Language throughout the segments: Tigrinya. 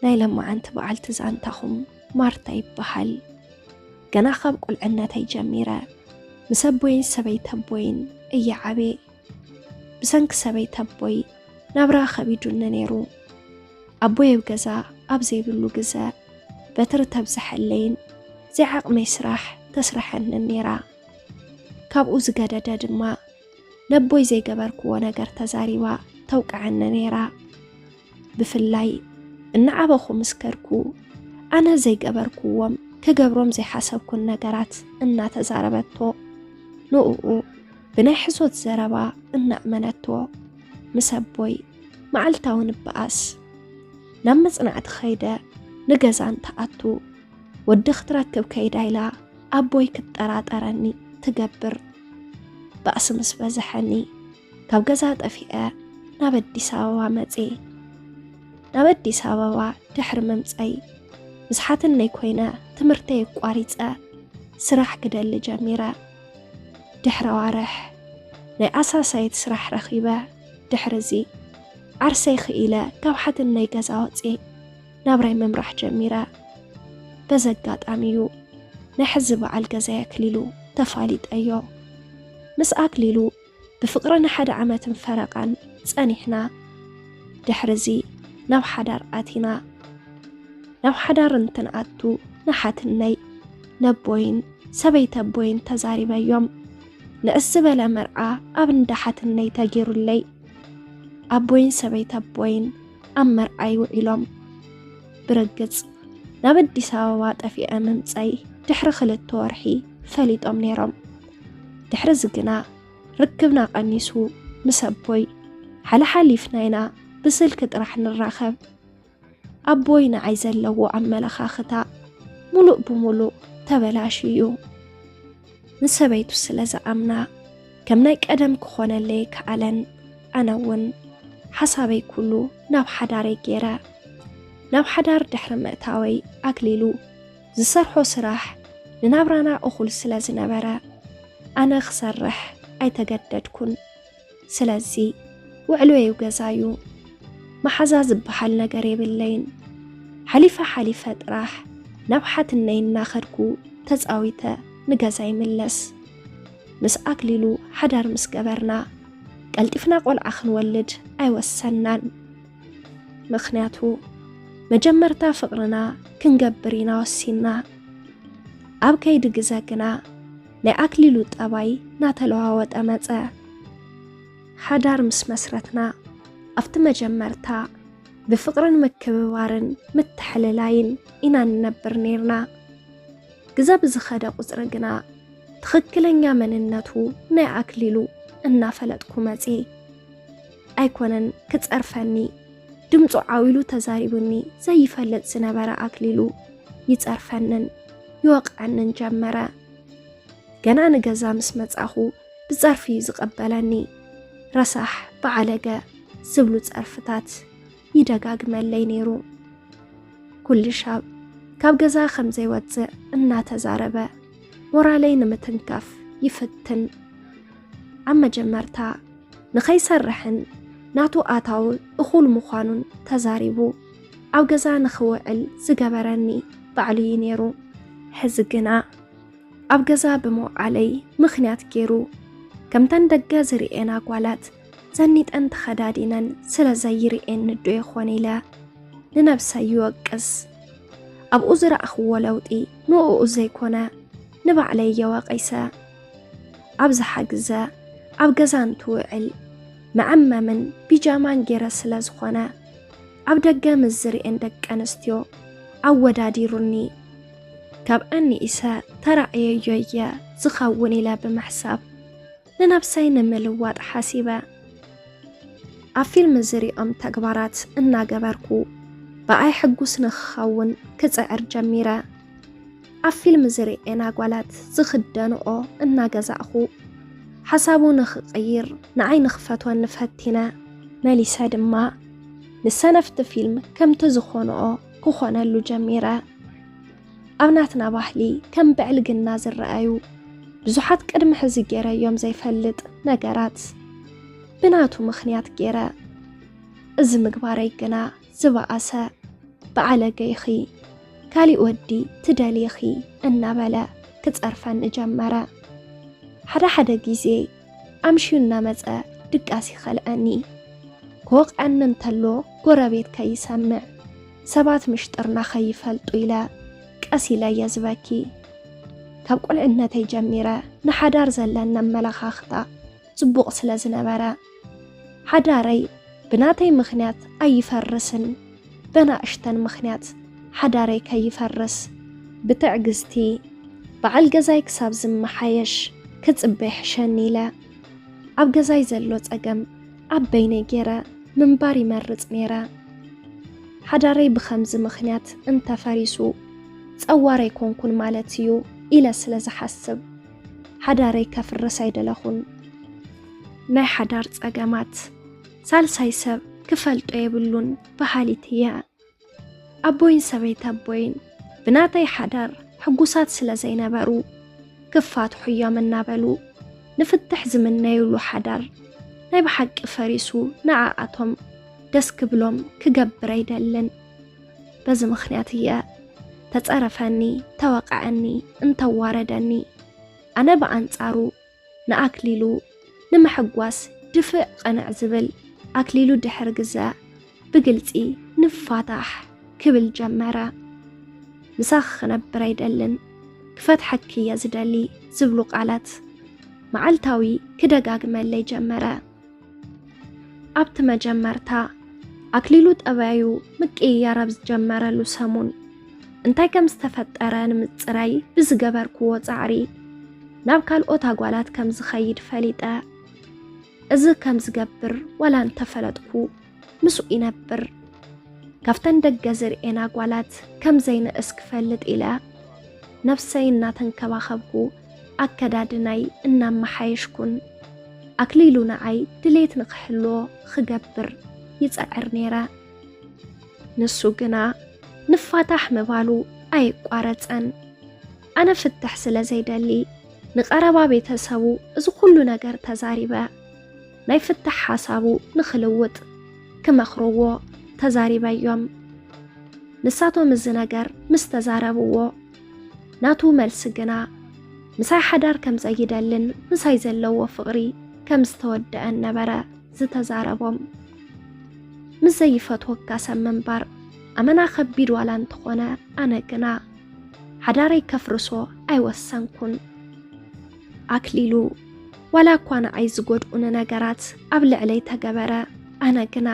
ናይ ለማዓንቲ በዓልቲ ዛንታኹም ማርታ ይበሃል። ገና ካብ ቁልዕነተይ ጀሚረ ምስ ኣቦይን ሰበይተ ኣቦይን እየ ዓብየ። ብሰንኪ ሰበይተ ኣቦይ ናብራ ከቢዱኒ ነይሩ። ኣቦይ ኣብ ገዛ ኣብ ዘይብሉ ግዘ በትሪ ተብዝሐለይን ዘይዓቕመይ ስራሕ ተስርሐንን ነይራ። ካብኡ ዝገደደ ድማ ነቦይ ዘይገበርክዎ ነገር ተዛሪባ ተውቅዐኒ ነይራ። ብፍላይ እናዓበኹ ምስ ከድኩ ኣነ ዘይገበርክዎም ክገብሮም ዘይሓሰብኩን ነገራት እናተዛረበቶ ንእኡ ብናይ ሕሶት ዘረባ እናእመነቶ ምስ ኣቦይ መዓልታዊ ንበኣስ። ናብ መጽናዕቲ ኸይደ ንገዛ እንትኣቱ ወዲ ክትረክብ ከይዳ ኢላ ኣቦይ ክጠራጠረኒ ትገብር። ባእሲ ምስ በዝሐኒ ካብ ገዛ ጠፊአ ናብ ኣዲስ ኣበባ መፅየ። ናብ ኣዲስ ኣበባ ድሕሪ ምምፀይ ምስ ሓትነይ ኮይነ ትምህርተይ ኣቋሪፀ ስራሕ ክደሊ ጀሚረ። ድሕሪ ኣዋርሕ ናይ ኣሳሳይት ስራሕ ረኺበ። ድሕሪ እዚ ዓርሰይ ክኢለ ካብ ሓትነይ ገዛ ወፅየ ናብራይ ምምራሕ ጀሚረ። በዚ ኣጋጣሚ እዩ ናይ ሕዚ በዓል ገዛይ ኣክሊሉ ተፋሊጠዮ። ምስ ኣክሊሉ ብፍቕሪ ንሓደ ዓመትን ፈረቓን ጸኒሕና። ድሕሪ እዚ ናብ ሓዳር ኣቲና። ናብ ሓዳር እንትንኣቱ ንሓትነይ ነቦይን ሰበይቲ ኣቦይን ተዛሪበዮም። ንእስ ዝበለ መርዓ ኣብ እንዳ ሓትነይ ተጌሩለይ። ኣቦይን ሰበይቲ ኣቦይን ኣብ መርዓይ ውዒሎም። ብርግጽ ናብ ኣዲስ ኣበባ ጠፊአ ምምጸይ ድሕሪ ክልተ ወርሒ ፈሊጦም ነይሮም። ድሕሪ እዚ ግና ርክብና ቀኒሱ። ምስ ኣቦይ ሓለሓሊፍና ኢና ብስልኪ ጥራሕ ንራኸብ። ኣቦይ ንዓይ ዘለዎ ኣመለኻኽታ ሙሉእ ብሙሉእ ተበላሽዩ እዩ። ንሰበይቱ ስለ ዝኣምና ከም ናይ ቀደም ክኾነለይ ከኣለን። ኣነ እውን ሓሳበይ ኩሉ ናብ ሓዳረይ ገይረ። ናብ ሓዳር ድሕሪ ምእታወይ ኣክሊሉ ዝሰርሖ ስራሕ ንናብራና እኹል ስለ ዝነበረ ኣነ ክሰርሕ ኣይተገደድኩን። ስለዚ ውዕሎየይ ገዛ እዩ። መሓዛ ዝበሃል ነገር የብለይን። ሓሊፈ ሓሊፈ ጥራሕ ናብ ሓትነይ እናኸድኩ ተጻዊተ ንገዛ ይምለስ። ምስ ኣክሊሉ ሓዳር ምስ ገበርና ቀልጢፍና ቆልዓ ክንወልድ ኣይወሰናን። ምኽንያቱ መጀመርታ ፍቕርና ክንገብር ኢና ወሲንና። ኣብ ከይዲ ግዘ ግና ናይ ኣክሊሉ ጠባይ ናተለዋወጠ መጸ። ሓዳር ምስ መስረትና ኣብቲ መጀመርታ ብፍቕርን ምክብባርን ምትሕልላይን ኢና ንነብር ነይርና። ግዘ ብዝኸደ ቁፅሪ ግና ትኽክለኛ መንነቱ ናይ ኣክሊሉ እናፈለጥኩ መፅየ። ኣይኮነን ክፀርፈኒ፣ ድምፁ ዓው ኢሉ ተዛሪቡኒ ዘይፈልጥ ዝነበረ ኣክሊሉ ይፀርፈንን ይወቕዐንን ጀመረ። ገና ንገዛ ምስ መጻኹ ብጸርፊ እዩ ዝቐበለኒ። ረሳሕ፣ በዓለገ ዝብሉ ጸርፍታት ይደጋግመለይ ነይሩ። ኩልሻብ ካብ ገዛ ከም ዘይወጽእ እናተዛረበ ሞራለይ ንምትንካፍ ይፍትን። ኣብ መጀመርታ ንኸይሰርሕን ናቱ ኣታዊ እኹል ምዃኑን ተዛሪቡ ኣብ ገዛ ንኽውዕል ዝገበረኒ ባዕሉ እዩ ነይሩ። ሕዚ ግና ኣብ ገዛ ብምውዓለይ ምኽንያት ገይሩ፣ ከምተን ደገ ዝርእየን ኣጓላት ዘኒጠን ተኸዳዲነን ስለ ዘይርእየኒ ዶ ይኾን ኢለ ንነብሰይ ይወቅስ። ኣብኡ ዝረኣኽዎ ለውጢ ንእኡ ዘይኮነ ንባዕለይ እየ ወቒሰ። ኣብዝሓ ግዘ ኣብ ገዛ እንትውዕል መዐመምን ቢጃማን ገይረ ስለ ዝኾነ፣ ኣብ ደገ ምስ ዝርእየን ደቂ ኣንስትዮ ኣወዳዲሩኒ። ካብ ኣንኢሰ ተራእየዮ እየ ዝኸውን ኢለ ብምሕሳብ፣ ንነብሰይ ንምልዋጥ ሓሲበ። ኣብ ፊልም ዝሪኦም ተግባራት እናገበርኩ ብኣይ ሕጉስ ንኽኸውን ክጽዕር ጀሚረ። ኣብ ፊልም ዝርእየን ኣጓላት ዝኽደንኦ እናገዛእኹ፣ ሓሳቡ ንኽቕይር ንዓይ ንኽፈትወኒ ፈቲነ። መሊሰ ድማ ንሰነፍቲ ፊልም ከምቲ ዝኾንኦ ክኾነሉ ጀሚረ። ኣብ ናትና ባህሊ ከም ብዕልግና ዝረኣዩ ብዙሓት ቅድሚ ሕዚ ገይረዮም ዘይፈልጥ ነገራት ብናቱ ምኽንያት ገይረ። እዚ ምግባረይ ግና ዝበኣሰ ብዓለገይኺ፣ ካሊእ ወዲ ትደልይኺ እናበለ ክጸርፈኒ ጀመረ። ሓደ ሓደ ግዜ ኣምሽዩ እናመጸ ድቃስ ይኸልኣኒ። ክወቕዐኒ እንተሎ ጎረቤት ከይሰምዕ፣ ሰባት ምሽጥርና ከይፈልጡ ኢለ ቀስ ኢለ እየ ዝበኪ። ካብ ቁልዕነተይ ጀሚረ ንሓዳር ዘለኒ ኣመለኻኽታ ጽቡቕ ስለ ዝነበረ፣ ሓዳረይ ብናተይ ምኽንያት ኣይፈርስን፣ በናእሽተን ምኽንያት ሓዳረይ ከይፈርስ ብትዕግስቲ፣ በዓል ገዛይ ክሳብ ዝመሓየሽ ክጽበ ይሕሸኒ ኢለ፣ ኣብ ገዛይ ዘሎ ጸገም ኣብ በይነይ ገይረ ምንባር ይመርጽ ነይረ። ሓዳረይ ብኸምዚ ምኽንያት እንተፈሪሱ፣ ጸዋር ኣይኮንኩን ማለት እዩ ኢለ ስለ ዝሓስብ፣ ሓዳረይ ከፍርስ ኣይደለኹን። ናይ ሓዳር ጸገማት ሳልሳይ ሰብ ክፈልጦ የብሉን በሃሊት እየ። ኣቦይን ሰበይቲ ኣቦይን ብናተይ ሓዳር ሕጉሳት ስለ ዘይነበሩ፣ ክፋትሑ እዮም እናበሉ ንፍትሕ ዝምነዩሉ ሓዳር ናይ ብሓቂ ፈሪሱ ንዓኣቶም ደስ ክብሎም ክገብር ኣይደልን። በዚ ምኽንያት እየ ተጸረፈኒ፣ ተወቕዐኒ፣ እንተዋረደኒ፣ ኣነ ብኣንጻሩ ንኣክሊሉ ንምሕጓስ ድፍእ ቅንዕ ዝብል፣ ኣክሊሉ ድሕሪ ግዘ ብግልጺ ንፋታሕ ክብል ጀመረ። ምሳኺ ክነብር ኣይደልን፣ ክፈትሐኪ እየ ዝደሊ ዝብሉ ቃላት መዓልታዊ ክደጋግመለይ ጀመረ። ኣብቲ መጀመርታ ኣክሊሉ ጠባዩ ምቅይያር ኣብ ዝጀመረሉ ሰሙን፣ እንታይ ከም ዝተፈጠረ ንምጽራይ ብዝገበርክዎ ጻዕሪ፣ ናብ ካልኦት ኣጓላት ከም ዝኸይድ ፈሊጠ። እዚ ከም ዝገብር ዋላ እንተፈለጥኩ፣ ምስኡ ይነብር። ካብተን ደገ ዝርእየን ኣጓላት ከም ዘይንእስ ክፈልጥ ኢለ፣ ነብሰይ እናተንከባኸብኩ፣ ኣከዳድናይ እናመሓየሽኩን፣ ኣክሊሉ ንዓይ ድሌት ንክሕልዎ ክገብር ይጸዕር ነይረ። ንሱ ግና ንፋታሕ ምባሉ ኣየቋረጸን። ኣነ ፍትሕ ስለ ዘይደሊ፣ ንቐረባ ቤተሰቡ እዚ ኩሉ ነገር ተዛሪበ። ናይ ፍትሕ ሓሳቡ ንኽልውጥ ክመኽርዎ ተዛሪበዮም። ንሳቶም እዚ ነገር ምስ ተዛረብዎ፣ ናቱ መልሲ ግና ምሳይ ሓዳር ከም ዘይደልን ምሳይ ዘለዎ ፍቕሪ ከም ዝተወደአን ነበረ ዝተዛረቦም። ምስ ዘይፈትወካ ሰብ ምንባር ኣመና ከቢድ ዋላ እንተኾነ፣ ኣነ ግና ሓዳረይ ከፍርሶ ኣይወሰንኩን። ኣክሊሉ ዋላ እኳ ንዓይ ዝጎድኡኒ ነገራት ኣብ ልዕለይ ተገበረ፣ ኣነ ግና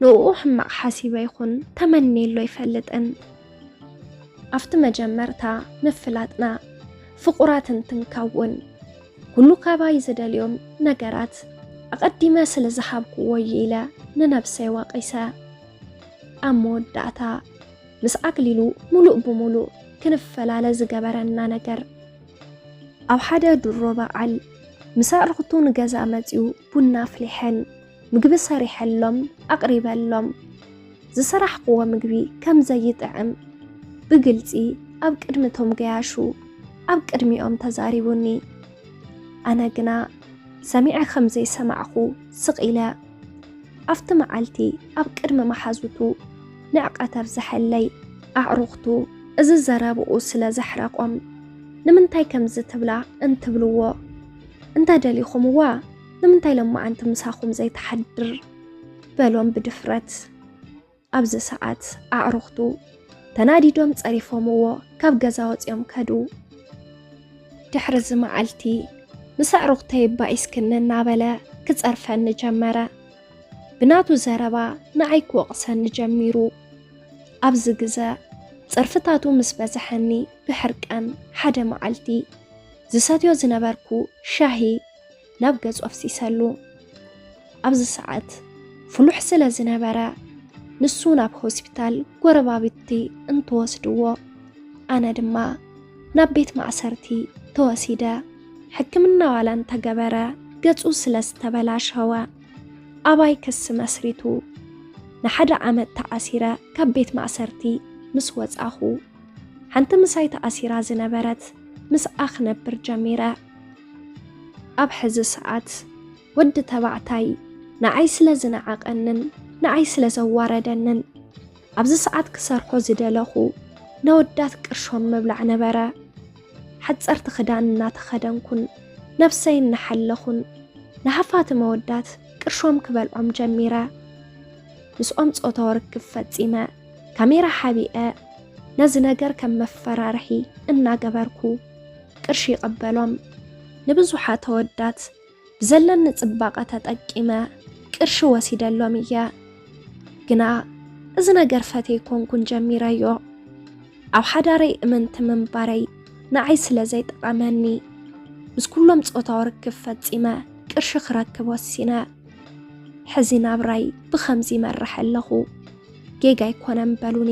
ንእኡ ሕማቕ ሓሲበ ይኹን ተመንየሉ ኣይፈልጥን። ኣብቲ መጀመርታ ምፍላጥና ፍቑራት እንትንከውን፣ ኩሉ ካባይ ዝደልዮም ነገራት ኣቐዲመ ስለ ዝሃብክዎ እዩ ኢለ ንነብሰይ ወቒሰ። ኣብ መወዳእታ ምስ ኣክሊሉ ሙሉእ ብሙሉእ ክንፈላለ ዝገበረና ነገር፣ ኣብ ሓደ ድሮ በዓል ምስ ኣዕሩኽቱ ንገዛ መጺኡ ቡና ኣፍሊሐን ምግቢ ሰሪሐሎም ኣቕሪበሎም። ዝሰራሕክዎ ምግቢ ከም ዘይጥዕም ብግልጺ ኣብ ቅድሚ እቶም ገያሹ ኣብ ቅድሚኦም ተዛሪቡኒ። ኣነ ግና ሰሚዐ ከም ዘይሰማዕኩ ስቕ ኢለ። ኣብቲ መዓልቲ ኣብ ቅድሚ መሓዙቱ ንዕቀት ኣብዝሐለይ። ኣዕሩኽቱ እዚ ዘረብኡ ስለ ዘሕረቖም፣ "ንምንታይ ከምዚ ትብላ?" እንትብልዎ፣ "እንተ ደሊኹምዋ ንምንታይ ሎማዓንቲ ምሳኹም ዘይትሓድር?" በሎም ብድፍረት። ኣብዚ ሰዓት ኣዕሩኽቱ ተናዲዶም ጸሪፎምዎ ካብ ገዛ ወጺኦም ከዱ። ድሕሪ እዚ መዓልቲ ምስ ኣዕሩኽተይ ባኢስክኒ እናበለ ክጸርፈኒ ጀመረ። ብናቱ ዘረባ ንዓይ ክወቕሰኒ ጀሚሩ። ኣብዚ ግዘ ጸርፍታቱ ምስ በዝሐኒ ብሕርቃን ሓደ መዓልቲ ዝሰትዮ ዝነበርኩ ሻሂ ናብ ገጹ ኣፍሲሰሉ። ኣብዚ ሰዓት ፍሉሕ ስለ ዝነበረ፣ ንሱ ናብ ሆስፒታል ጎረባብቲ እንትወስድዎ፣ ኣነ ድማ ናብ ቤት ማእሰርቲ ተወሲደ። ሕክምና ዋላ እንተገበረ፣ ገጹ ስለ ዝተበላሸወ፣ ኣባይ ክሲ መስሪቱ። ንሓደ ዓመት ተኣሲረ ካብ ቤት ማእሰርቲ ምስ ወጻኹ፣ ሓንቲ ምሳይ ተኣሲራ ዝነበረት ምስኣ ክነብር ጀሚረ። ኣብ ሕዚ ሰዓት ወዲ ተባዕታይ ንዓይ ስለ ዝነዓቐንን ንዓይ ስለ ዘዋረደንን፣ ኣብዚ ሰዓት ክሰርሖ ዝደለኹ ነወዳት ቅርሾም ምብላዕ ነበረ። ሓፀርቲ ክዳን እናተኸደንኩን ነብሰይ እናሓለኹን ንሃፋትም ኣወዳት ቅርሾም ክበልዖም ጀሚረ። ምስኦም ጾታዊ ርክብ ፈጺመ፣ ካሜራ ሓቢኤ ነዚ ነገር ከም መፈራርሒ እናገበርኩ ቅርሺ ይቕበሎም። ንብዙሓት ኣወዳት ብዘለኒ ጽባቐ ተጠቂመ ቅርሺ ወሲደሎም እየ። ግና እዚ ነገር ፈትየ ኣይኮንኩን ጀሚረዮ። ኣብ ሓዳረይ እምንቲ ምንባረይ ንዓይ ስለ ዘይጠቐመኒ፣ ምስ ኩሎም ጾታዊ ርክብ ፈጺመ ቅርሺ ክረክብ ወሲነ። ሕዚ ናብራይ ብኸምዚ ይመርሕ ኣለኹ። ጌጋ ኣይኮነን በሉኒ።